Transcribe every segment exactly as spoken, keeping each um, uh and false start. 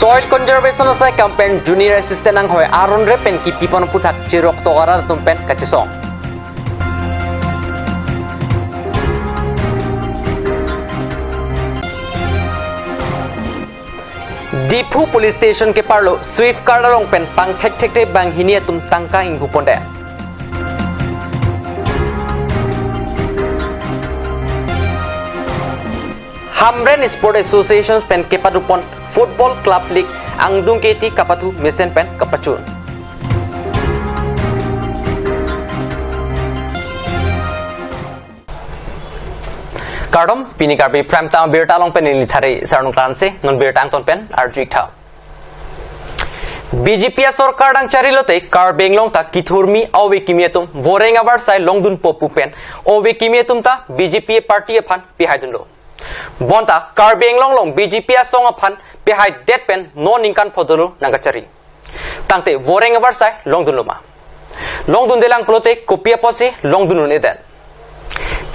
Soil Conservation asai campaign Junior Assistant anghoi aron re pen kipipon aputhak cheroktok arat atum pen kachesong. Diphu Police Station keparlo Swift car along pen pangthekthekthe banghini atum tangka inghupondet. Hamren Sport Association pen kepadopon Football Club League angdung keti kapathu mesen pen kapachun. Kardom, pini Karbi Prime Time birta along pen neli Thare Sarnung Klanse, non birta angton pen arju-ik tha. B J P asorkar nangchari lote Karbi Anglong ta kithurmi ove kimi atum voreng avarsai longdunpo pu pen ove kimi atum ta B J P party aphan pihaidunlo. Bonta Karbi Anglong along B J P asong aphan pihaidet pen non ningkan pho dolo nangkachari. Tangte voreng avarsai longdunlo ma? Longdundelang pulote kopi apotsi longdun un-edet?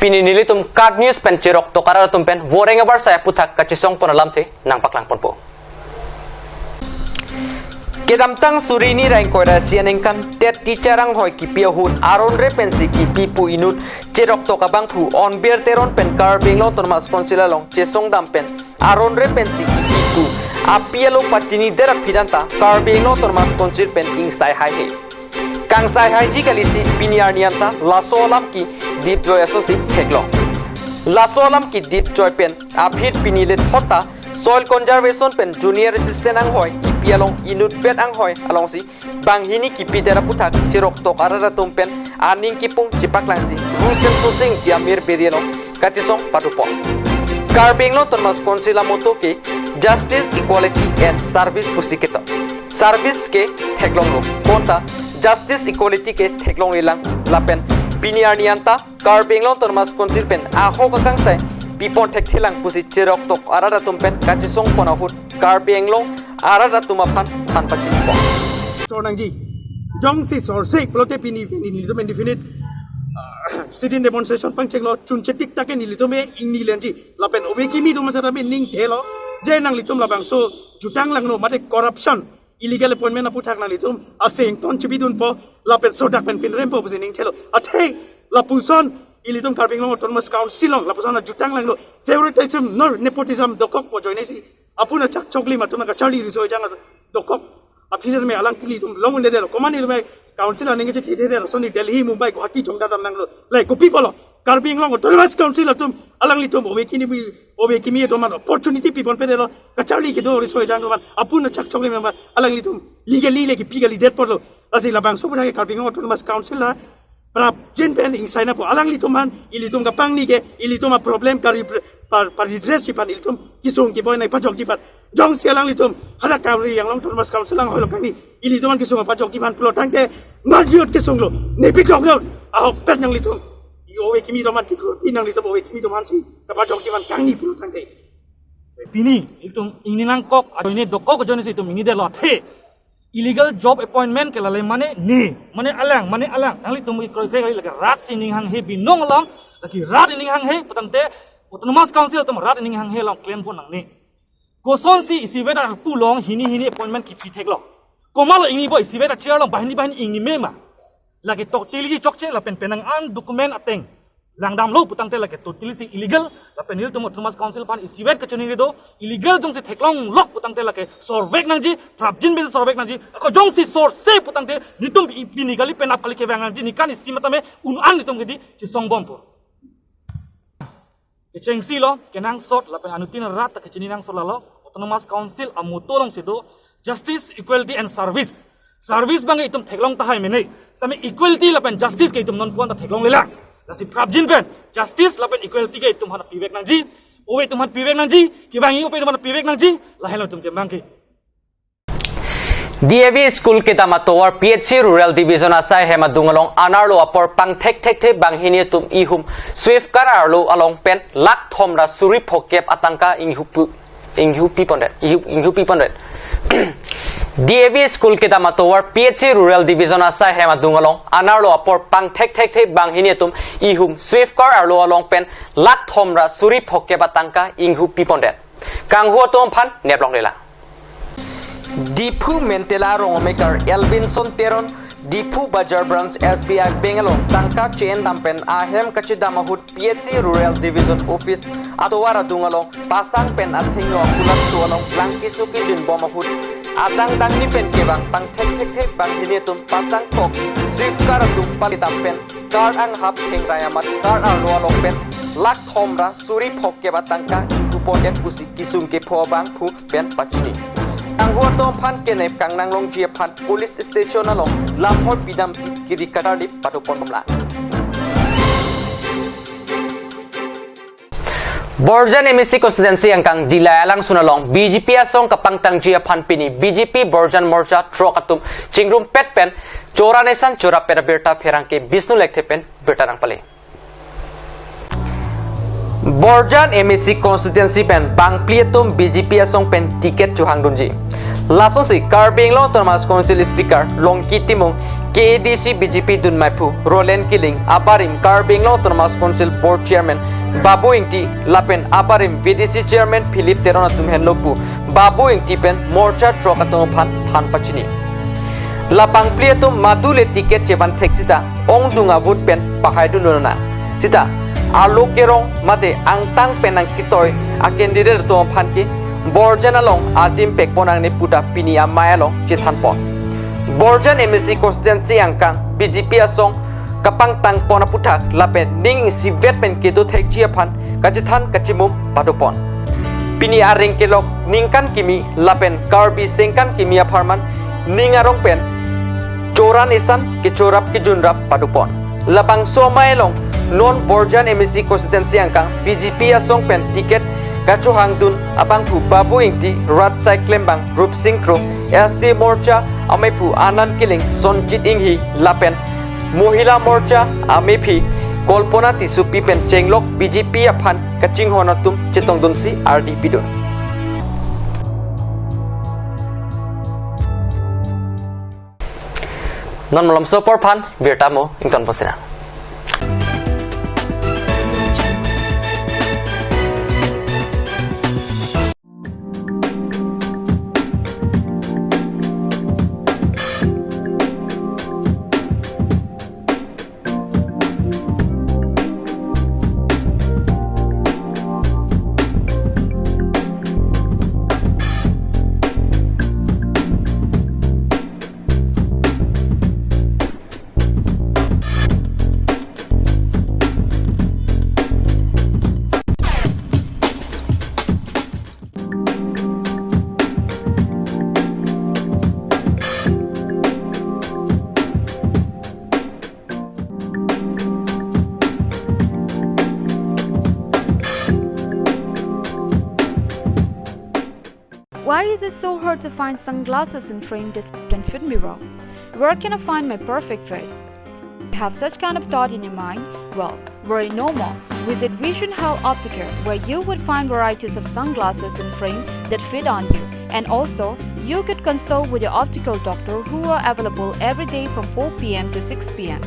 Pini nelitum KAT News pen cheroktok arat atum pen voreng avarsai aputhak kachesongpon alamthe nangpaklangponpo. Kedamtang suri hini ra ingkoi ra isi aningkan TET teacher anghoi kipi ahut aron re pensi kipi pu inut cheroktok abangphu Onbir Teron pen Karbi Anglong Autonomous Council along chesongdam pen aron re pensi kipi pu api alo patinidet aphi anta Karbi Anglong Autonomous Council pen ingsai haihe. Kangsai haiji kalisi pini arni anta laso alam kedip joi asonsi theklong. Laso alam kedip joi pen aphi pini lethot ta Soil Conservation pen Junior Assistant anghoi kipi along inutvet anghoi alongsi banghini kipidet aputhak cheroktok arat atum pen aning kipung chepaklangsi Ru Semsonsing Ingti amir beri along kachesong padopon. Karbi Anglong Autonomous Council amotto ke Justice, Equality and Service pusi ketok. Service ke theklonglo, bonta justice, equality ke theklonglelang lapen pini arni anta Karbi Anglong Autonomous Council pen ahok akangsai pipon thekthelang pusi cheroktok arat atum pen kachesongpon ahut Karbi Anglong arat atum aphan than pachinipon. Sor nangji. Jongsi sorse pulote pini, pini nelitum indefinite, ah, sit-in demonstration pangchenglo, chunche tik take nelitum e ingnilenji. Lapen ove kimi atum asatame ningthelo. Je nanglitum labangso jutanglangno mate corruption, illegal appointment aputhak nanglitum asengton chibidunpo lapen sodak pen pinrempo pusi ningthelo. Athe lapuson ilitum Karbi Anglong Autonomous Council along lapuson ajutanglanglo, favoritism nor nepotism dokokpo ajoinesi apun achak choklim atum kacharli riso ejang dokok. Aphi sitame alangli atum long un-edetlo. Komat ilitum council aning kechethe-ethe lason Delhi, Mumbai, Guwahati jongda damnanglo. Lahei kopi pulo? Karbi Anglong Autonomous Council atum alanglitum ove kimi, ove kimi atum aphan opportunity piponpedetlo. Kacharli kedo riso ejang atum aphan apun achak choklim aphan alanglitum legally le kipi kalidet pulo. Lasi labangso aputhak ke Karbi Anglong Autonomous Council la prapjin pen ingsainapo alanglitum aphan, ilitum kapangni ke, ilitum aproblem kari par, par redress ji aphan ilitum kesung keboi nangpajokji aphan. Jongsi alanglitum hadak Karbi Anglong Autonomous Council anghoi lo kangni, ilitum aphan kesung pajokji aphan pulo tangte non jut kesunglo, ne pijoklo. Ahokpet nanglitum ove kimi atum aphan kithurpi nanglitum ove kimi atum aphansi kapajokji aphan kangni pulo tangte. Pini ilitum ingninangkok ajoine, dokok ajoinesi ilitum ingnidetlo athe illegal job appointment ke lale mane ne, mane alang, mane alang. Nanglitum ikroikre kali lake rat si ning hanghe binong along, lake rat ning hanghe putangte Autonomous Council atum rat ning hanghe along claim pon nangne. Kosonsi isivet arpu along hini hini appointment kipi theklo? Komatlo ingnipo isivet achair along banghini banghini ingni mema? Lake totally chokche lapen penang an document ateng langdamlo putangte lake totally si illegal, lapen nelitum Autonomous Council aphan isivet kachiningri do, illegal jongsi theklonglok putangte lake sorvek nangji, prapjin pen sorvek nangji, ako jongsi sorse putangte nelitum pi-, pini kali penap kali kevang nangji, ningkan isi matame un-an nelitum kedi chesongbompo. Kechengsi lo, kenangsot lapen anuttin arat ta kechini nangsot lalo, Autonomous Council amotto alongsi do, Justice, Equality and Service. Service abang itum theklong tahai mene. Sitame equality lapen justice ke itum non puan ta theklonglelang. Lasi prapjin pen justice lapen equality ke itum aphan pivek nangji. Ove itum aphan pivek nangji. Kevangji ove itum aphan pivek nangji. Lahenlo itum kemang ke. D A V school kedam atovar P H C Rural Division asai hem adung along anerlo apor pangthekthekthe banghini atum ihum Swift car arlo along pen lakh thom ra suri phokep atangka inghupu inghupipondet, inghu-, inghupipondet. D A V school kedam atovar P H C Rural Division asai hem adung along anerlo apor pangthekthekthe banghini atum ihum Swift car arlo along pen lakh thom ra suri phokep atangka inghupipondet. Kanghu atum aphan neplonglelang. Diphu Mentela rong amekar Elvinson Teron, Diphu Bazar Branch S B I Bank along tangka che-endam pen ahem kachedam ahut P H C Rural Division Office atovar adung along pasang pen athengno akulatso along lang keso kejun bom ahut adang dangni pen kevang pangthek thekthek banghini atum pasang thok swift car atum palitam pen car anghap thengrai amat car arlo along pen lakh thom ra suri phok kep atangka ingkupon det pusi kisung kepho abangphu pen pachini. Kanghu atum aphan kenep kangnanglongji aphan police station along lamhoi pidamsi kiri katarlip padopon bomlang. Borjan M A C constituency angkang Dillai alangsun along B J P asong kapangtangji aphan pini B J P Borjan Morcha throk atum chingrumpet pen chora nesan chorapet abirta pherangke Bishnu Lekthe pen birta nangpale. Borjan M A C constituency pen bangphli atum B J P asong pen ticket chohangdunji. Lasonsi Karbi Anglong Autonomous Council Speaker Longki Timung, K A D C B J P dunmaiphu Roland Killing, abarim Karbi Anglong Autonomous Council Board Chairman Babu Ingti lapen abarim V D C Chairman Philip Teron atum henlo pu Babu Ingti pen Morcha throk atum aphan than pachini. La bangphli atum madule ticket chevan thek sita ongdung avote pen pahaidun lonang. Sita arlo kerong mate angtang pen nangketoi a candidate atum aphan ke Borjan along adim pekpon nangne puta pini amei along chethanpon. Borjan M A C constituency angkang B J P asong kapangtangpon aputhak lapen ning isivet pen kedo thekji aphan kachethan kachimum padopon. Pini areng kelok ningkan kimi lapen Karbi sengkan kimi apharman ning arong pen chora nesan kechorap kejunrap padopon. Labangso amei along non Borjan M A C constituency angkang B J P asong pen ticket kachohangdun abangphu Babu Ingti, rat saiklem bang Rupsing Kro, S T Morcha ameiphu Anand Killing, Sonjit Inghi lapen Mohila Morcha amephi Kalpana Tissopi pen chenglok B J P aphan kachinghon atum chetongdunsi ardi pidun. Non malomso apor aphan birta mo ingtonpo sina. Why is it so hard to find sunglasses in frame that can fit me well? Where can I find my perfect fit? Have such kind of thought in your mind? Well, worry no more. Visit Vision Health Optical, where you would find varieties of sunglasses in frame that fit on you. And also, you could consult with your optical doctor who are available every day from four p m to six p m.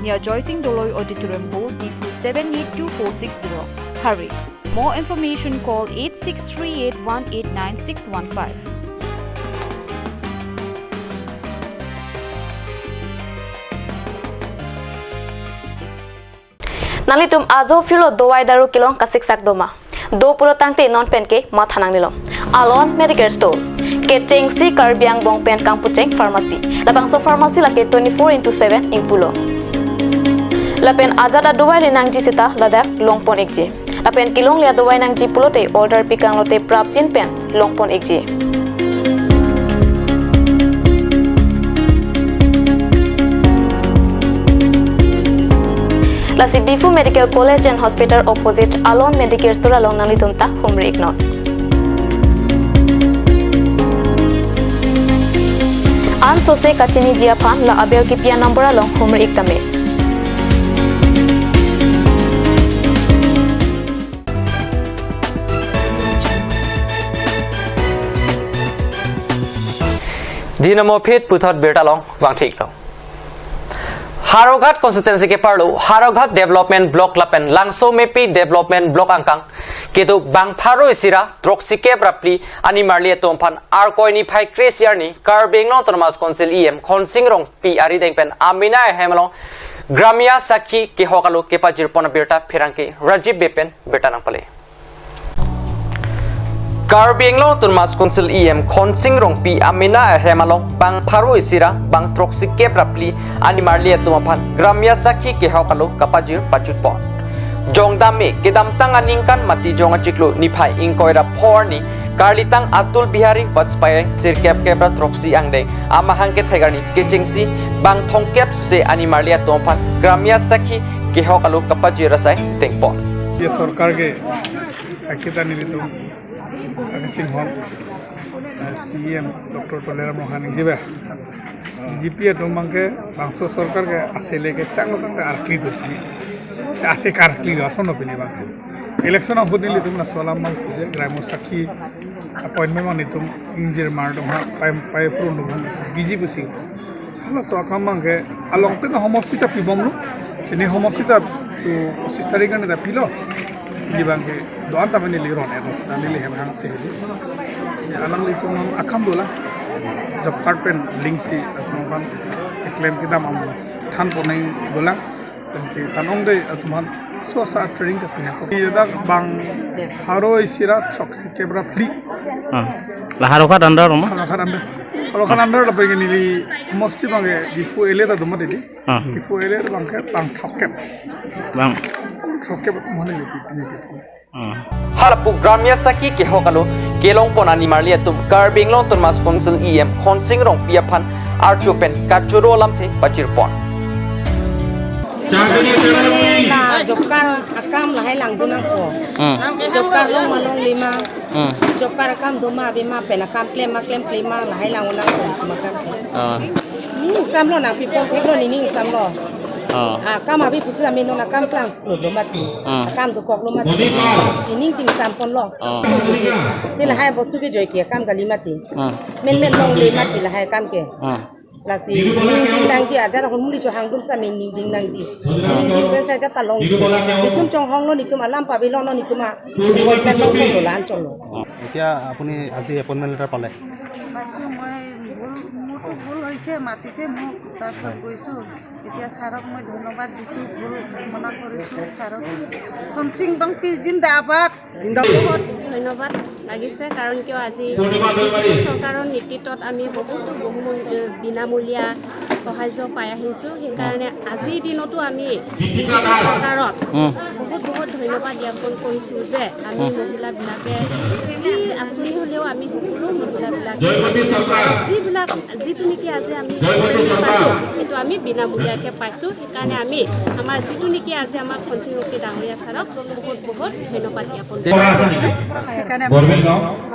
Near Joysing Doloi Auditorium Hall, Diphu seven eight two four six zero. Hurry! More information, call eight six three eight one eight nine six one five. Nanglitum ajo phirlo dovai daru kelong kasiksak doma. Do pulo tangte non pen ke matha nangnelo. Alon Medicare Store. Kechengsi Karbi angbong pen kangpucheng pharmacy. Labangso pharmacy lake twenty-four into seven ingpulo. Lapen ajat adovai le nangji seta ladak longpon ikji. Lapen kelongle adovai nangji pulote order pi kanglote prapjin pen longpon ikji. Lasi Diphu Medical College and Hospital opposite Alon Medicare Store along nanglitum ta humri iknon. An sose kachiniji aphan la abel kipi a-number along humri ik tame. Dina mo phit puthot birta long vangthik lo. Howraghat constituency keparlo Howraghat Development Block lapen Langsomepi Development Block angkang kedo bang pharo isi ra throksi kep ra phli animarli atum aphan Arkoi niphai kre-isi arni Karbi Anglong Autonomous Council E M Khonsing Rongpi arideng pen amena ahem along Gramya Sakhi kehok alo kepajir pon abirta pherangke Rajiv Bey pen birta nangpale. Karbi Anglong Autonomous Council E M Khonsing Rongpi amena ahem along bang pharo isi ra bang throksi kep ra phli animarli atum aphan Gramya Sakhi kehok alo kapajir pachut pon. Jongdam me kedamtang aningkan Matijong achiklo niphai ingkoi ra pho arni karlitang Atal Bihari Vajpayee sirkep kep ra throksi angdeng amahang kethek arni kechengsi bang thomkep suse animarli atum aphan Gramya Sakhi kehok alo kapajir asai dengpon. ये सरकार के akita nelitum akachinghon, eh, C E M Doctor Tuliram Ronghang ningjeji, B J P atum abangke bangso sorkar ke asele kechanglo tangte arkli do si. Si ase karkli do ason pini abangke. Election ahut nelitum laso alam abang puje Gramya Sakhi appointment abang nelitum ingjir mar atum ha pai pai purun atum ha biji pusi. Sala so akam abangke along pen homosti ta pibomlo. Sini homosti ta tu pochis tarik arni ta pilo. Di abangke do-an ta neli ron edo. Ta neli hem hang si hedi. Si alanglitum akam dolang. Job card pen link si atum abang claim kedam am than ponai dolang. Penke tanong de atum aphan so asa training ka punya ko. Iya dak bang pharo isi ra throksi kep ra phli. Ah. La Howraghat under ma? Howraghat under. Howraghat under lapen neli homosti abangke Diphu area ta do mati di. Ah. Diphu area abangke bang throksi kep. Bang. Throksi kep mana ni di, di, di. Ah. Halapu Gramya Sakhi kehok alo kelong pon animarli atum Karbi Anglong Autonomous Council E M Khonsing Rongpi aphan archo pen kachoro alamthe pajir pon. Na job card akam lahai langdun nangpo. Hmm. Job card long ma longle ma. Hmm. Job card akam do ma ave ma pen akam klem ma klem klem ma lahai lang unang pon sum akam ke. Ah. Ning samlo nangpipon theklo, nening samlo. Ah. Akam ave pusi ame non akam klang lo mati. Ah. Akam dokoklo mati. Nening chingsam ponlo. Ah. Te lahai bostu ke joike akam kali mati. Ah. Menmen longle mati lahai akam ke. Ah. Lasi ning ding nangji, ajar ahormu li chohang dun sami ning ding nangji. Ning ding pen saja talong. Netum chonghong lo, netum alam pabi lo, netum a appointment lo, lo lan chong lo. এতিয়া আপুনি আজি appointment letter পালে? পাইছোঁ, মই ভুল, মোৰতো ভুল হৈছে, মাতিছে মোক, তাৰপিছত গৈছোঁ। এতিয়া ছাৰক মই ধন্যবাদ দিছোঁ, ভুল ক্ষমা কৰিছোঁ ছাৰক। খনসিং ৰংপি জিন্দাবাদ। বহুত ধন্যবাদ লাগিছে, কাৰণ কিয় আজি চৰকাৰৰ নেতৃত্বত আমি বহুতো বহুমূল-, বিনামূলীয়া সাহায্য পাই আহিছোঁ। সেইকাৰণে আজিৰ দিনতো আমি চৰকাৰক উম। বহুত বহুত ধন্যবাদ জ্ঞাপন কৰিছোঁ যে আমি উম। মহিলাবিলাকে যি আঁচনি হ'লেও আমি সকলো মহিলাবিলাকে যিবিলাক, যিটো নেকি আজি আমি পাইছোঁ, সেইটো আমি বিনামূলীয়াকৈ পাইছোঁ। সেইকাৰণে আমি আমাৰ যিটো নেকি আজি আমাৰ খনসিং ৰংপি ডাঙৰীয়া ছাৰক বহুত বহুত ধন্যবাদ জ্ঞাপন কৰিছোঁ। সেইকাৰণে আমি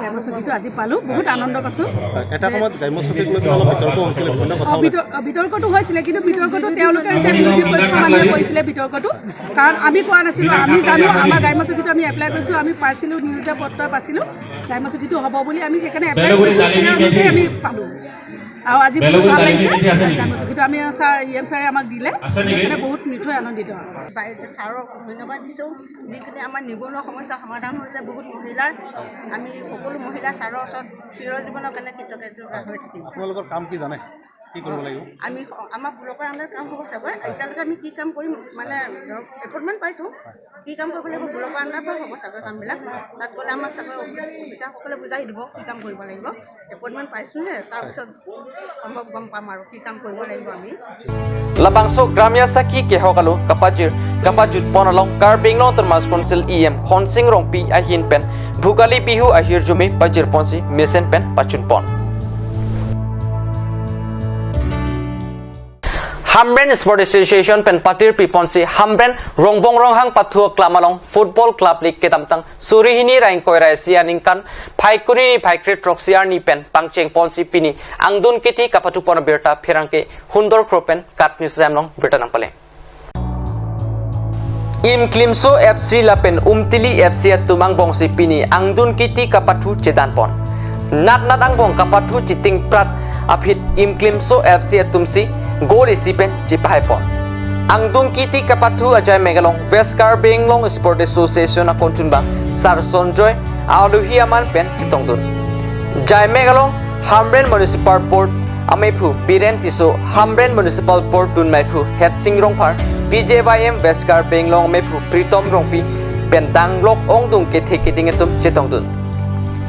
গ্ৰাম্য চখীটো আজি পালোঁ, বহুত আনন্দ পাইছোঁ। এটা সময়ত গ্ৰাম্য চখীক লৈ পেলাই অলপ বিতৰ্ক হৈছিলে, বিভিন্ন কথা অ, ওলাইছিলে। বিতৰ্ক-, অ, বিতৰ্কটো হৈছিলে, কিন্তু বিতৰ্কটো তেওঁলোকে এতিয়া বিৰোধী পক্ষ মানুহে কৰিছিলে বিতৰ্কটো, কাৰণ আমি কোৱা নাছিলোঁ। আমি জানো, আমাৰ গ্ৰাম্য চখীটো আমি এপ্লাই কৰিছোঁ, আমি পাইছিলোঁ, নিউজে পত্ৰ পাইছিলোঁ গ্ৰাম্য চখীটো হ'ব বুলি, আমি সেইকাৰণে এপ্লাই কৰিছোঁ। সেই অনুযায়ী আমি পালোঁ। আৰু আজি বহুত ভাল লাগিছে। গ্ৰাম্য চখীটো আমি ছাৰ, ই এম ছাৰে আমাক দিলে, সেইকাৰণে বহুত নিঠৈ আনন্দিত। বাইদেউ ছাৰক ধন্যবাদ দিছোঁ, যিখিনি আমাৰ নিবনুৱা সমস্যা সমাধান হৈছে বহুত মহিলাৰ। আমি সকলো মহিলা ছাৰৰ ওচৰত চিৰজীৱনৰ কাৰণে কৃতজ্ঞতা হৈ থাকিম। আপোনালোকৰ কাম কি জানে? কি কৰিব লাগিব? আমি স-, আমাৰ ব্লকৰ আণ্ডাৰ কাম হ'ব চাগৈ। এতিয়ালৈকে আমি কি কাম কৰিম, মানে, এপইণ্টমেণ্ট পাইছোঁ, কি কাম কৰিব লাগিব ব্লকৰ আণ্ডাৰ পৰা হ'ব চাগৈ কামবিলাক। তাত গ'লে আমাক চাগৈ অফিচাৰসকলে বুজাই দিব কি কাম কৰিব লাগিব। এপইণ্টমেণ্ট পাইছোঁহে, তাৰপিছত সম্ভৱ গম পাম আৰু কি কাম কৰিব লাগিব আমি। Labangso Gramya Sakhi kehok alo kapajir kapajut pon along Karbi Anglong Autonomous Council E M Khonsing Rongpi ahin pen Bhogali Bihu ahirjume pajir ponsi mesen pen pachun pon. Hamren Sport Association pen patir pi ponsi Hamren Rongbong Ronghang Pathu Aklam along Football Club League kedamtang suri hini ra ingkoi ra isi aningkan Phaikuni niphai kre throksi arni pen pangcheng ponsi pini angdun kithi kapathu pon abirta pherangke Hundor Kro pen Kat News Jam along birta nangpale. Imklimso F C lapen Umtili F C atum angbongsi pini angdun kithi kapathu chedan pon. Nat nat angbong kapathu chiting prat aphi Imklimso F C atumsi goal isi pen chipahai pon. Angdung kiti kapathu ajaimek along West Karbi Anglong Sport Association akonchunbang Sar Sonjoy alohi aman pen chetongdun. Jaimek along Hamren Municipal Board amephu Biren Tisso, Hamren Municipal Board dunmeiphu Hetsing Rongphar, P J Y M West Karbi Anglong amephu Pritom Rongpi pen danglok ongdung kethe keding atum chetongdun.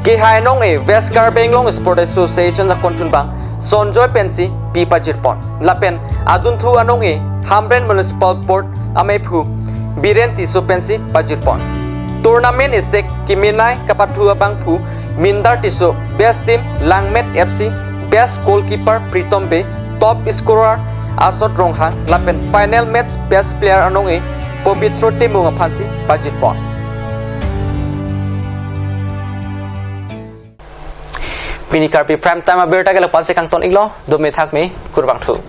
Kehai anong-e West Karbi Anglong Sport Association akonchunbang Sonjoy pensi pi pajirpon. Lapen adunthu anong-e Hamren Municipal Board amephu Biren Tisso pensi pajirpon. Tournament isek kemenei kapathu abangphu Mindar Tisso, Best Team, Langmet F C, Best Goalkeeper Pritom Bey, Top Scorer Asot Ronghang, lapen final match Best Player anong-e Pobitro Timung aphansi pajirpon. Pini Karbi Prime Time abirta ke lapu-ansi kangton-iklo, dome thakme, kurvangthu.